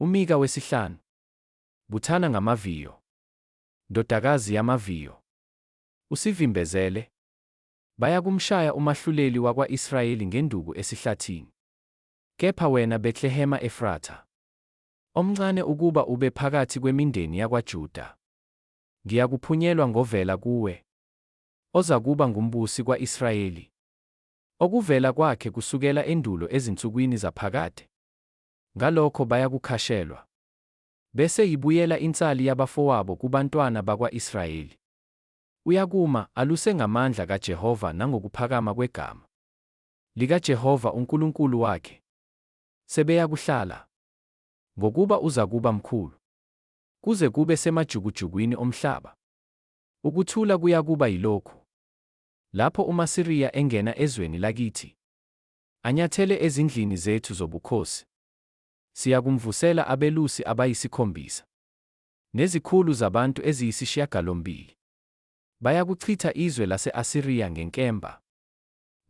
UMika wesihlanu. Buthana ngamaviyo, ndodakazi yamaviyo, usivimbezele. Bayakumshaya umahluleli wakwa-Israyeli ngenduku esihlathini. Kepha wena Betlehema Efratha, omncane ukuba ube phakathi kwemindeni yakwaJuda, ngiyakuphunyelwa ngovela kuwe, ozakuba ngumbusi kwa-Israyeli, okuvela kwakhe kusukela endulo ezinsukwini zaphakade. Ngalokho bayakukhashelwa. Bese ibuyela insali yabafowabo kubantwana bakwa-Israyeli. Uyakuma, aluse ngamandla kaJehova nangokuphakama kwegama likaJehova uNkulunkulu wakhe. Sebeyakuhlala, ngokuba uzakuba mkhulu, kuze kube semajukujukwini omhlaba. Ukuthula kuyakuba yilokhu, lapho umAsiriya engena ezweni lakithi, anyathele ezindlini zethu zobukhosi, siyakumvusela abelusi abayisikhombisa, nezikhulu zabantu eziyisishiyagalombili. Bayakuchitha izwe lase-Asiriya ngenkemba,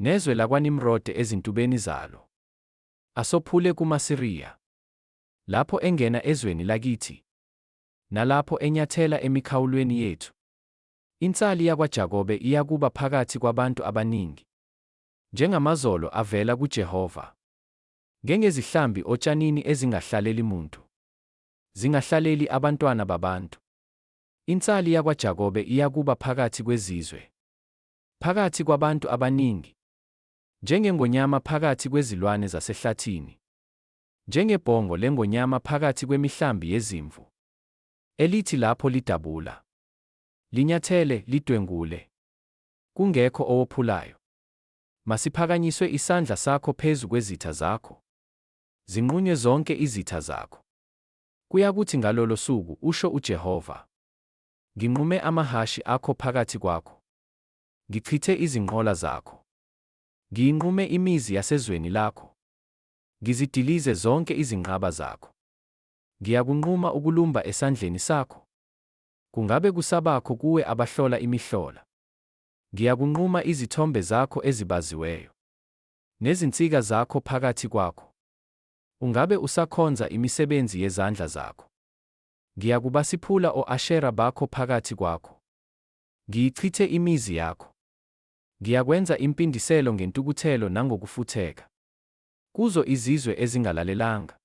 nezwe lakwaNimrode ezintubeni zalo. Asophule kumaSiriya, lapho engena ezweni lakithi, nalapho enyathela emikhawulweni yethu. Insali yakwaJakobe iyakuba phakathi kwabantu abaningi, njengamazolo avela kuJehova, ngengezihlambi otshanini ezingahlaleli muntu, zingahlaleli abantwana babantu. Insali yakwaJakobe iyakuba phakathi kwezizwe, phakathi kwabantu abaningi, njengengonyama phakathi kwezilwane zasehlathini, njengebhongo lengonyama phakathi kwemihlambi yezimvu, elithi lapho lidabula, linyathele, lidwengule, kungekho owophulayo. Masiphakanyiswe isandla sakho phezu kwezitha zakho, zinqunywe zonke izitha zakho. Kuyakuthi ngalolo suku, usho uJehova, nginqume amahhashi akho phakathi kwakho, ngichithe izinqola zakho, ngiyinqume imizi yasezweni lakho, ngizidilize zonke izinqaba zakho. Ngiyakunquma ukulumba esandleni sakho, kungabe kusabakho kuwe abahlola imihlola. Ngiyakunquma izithombe zakho ezibaziweyo, nezinsika zakho phakathi kwakho, ungabe usakhonza imisebenzi yezandla zakho. Ngiyakubasiphula o-Ashera bakho phakathi kwakho, ngiyichithe imizi yakho. Ngiyakwenza impindiselo ngentukuthelo nangokufutheka kuzo izizwe ezingalalelanga.